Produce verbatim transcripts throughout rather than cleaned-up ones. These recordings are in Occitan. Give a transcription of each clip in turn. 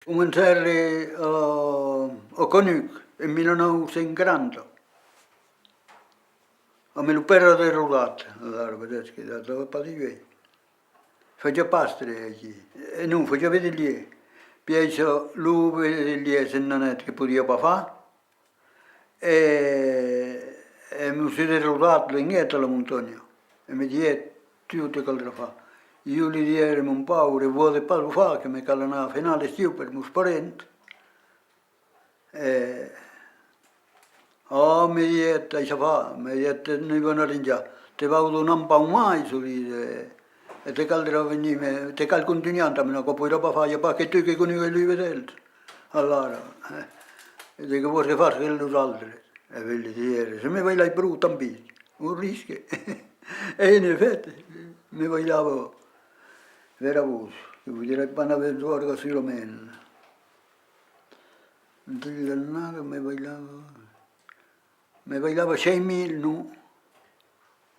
Comencère a, a Canuc en mila nòu cents quaranta, amb lo pèra de Rodat, alara, vedètz que datava pas de uèi. Fasiá pastre aquí. E non, fasiá vedelièr. Pièissa lo vedelièr se n'anèt, que podiá pas far. E, e Mossur de Rodat venguèt a la montanha e me diguèt: tu, te caldrà far. Ieu li diguère: mon paure, vòle pas lo far, que me cal anar fenar l'estiu per mos parents. E, oh, me diguèt, aiça far, me diguèt, nos i vam arranjar. Te vau donar un pauc mai, çò ditz, e, e te caldrà venir, me, te cal contunhar entà me, aquò poirà pas far, i a pas que tu que conegues los vedèls. Alara, eh, e de que vòls que fasque los autres? E ben, li diguère, se me bailai pro, tant pis, o risque. E en efèt, me bailava, veravos, que vos dirai pas una besoarga solament. Dins l'annada me bailava, me bailava sièis mila, non,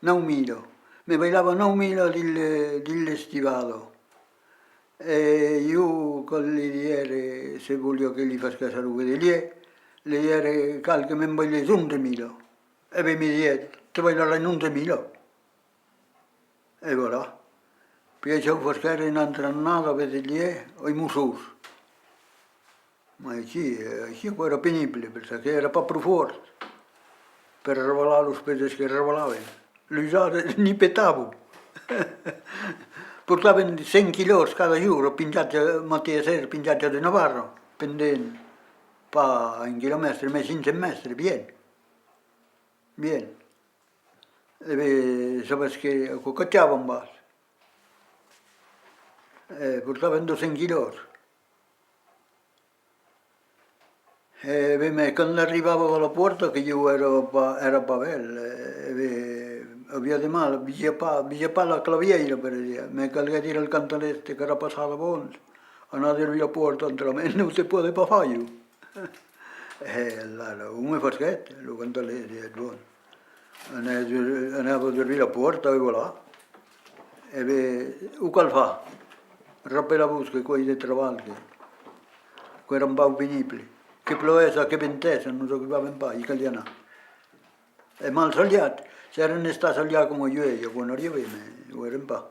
nòu mila. Me bailava nòu mila dins le, dins l'estivada. E ieu, quand li diguère se voliá que li fasquèssa lo vedelièr, li diguère: cal que me'n bailèsse onze mila. E ben, me diguèt: te bailarai onze mila. E voilà. Pièissa o fasquère una autra annada vedelièr, ai Mossors. Mai aquí, eh, aquí aquò èra penible, perque èra pas pro fòrt per rebalar los peses que rebalavan. Los autres n'i petavan. Portavan cent quilòs cada jorn, penjats, matin e ser, penjats a una barra, pendent pas un quilomètre, mès cinc cents mètres, bien. Bien. E ben, sabes que aquò cachava en bas. E portavan dos cents quilòs. E ben, mès quand arribava a la pòrta, que ieu èra pas, èra pas bèl, e ben, aviá de mal, vesiá pas, vesiá pas la clavièira, per dire. Me calguèt dire al cantalèr: te calrà passar davant, anar durbir la pòrta, autrament non te pòde pas far, ieu. E alara, o me fasquèt, lo cantalèr, diguèt, bon. Anava dur-, anava durbir la pòrta e voilà. E ben, o cal far. Rapelatz-vos que aquò's de trabalh, que, qu'èra un pauc penible. Que plovèssa, que ventèssa, nos ocupàvem pas, i caliá anar. E mal salhat, s'èran estats salhats coma uèi, aquò anariá ben, mès o èran pas.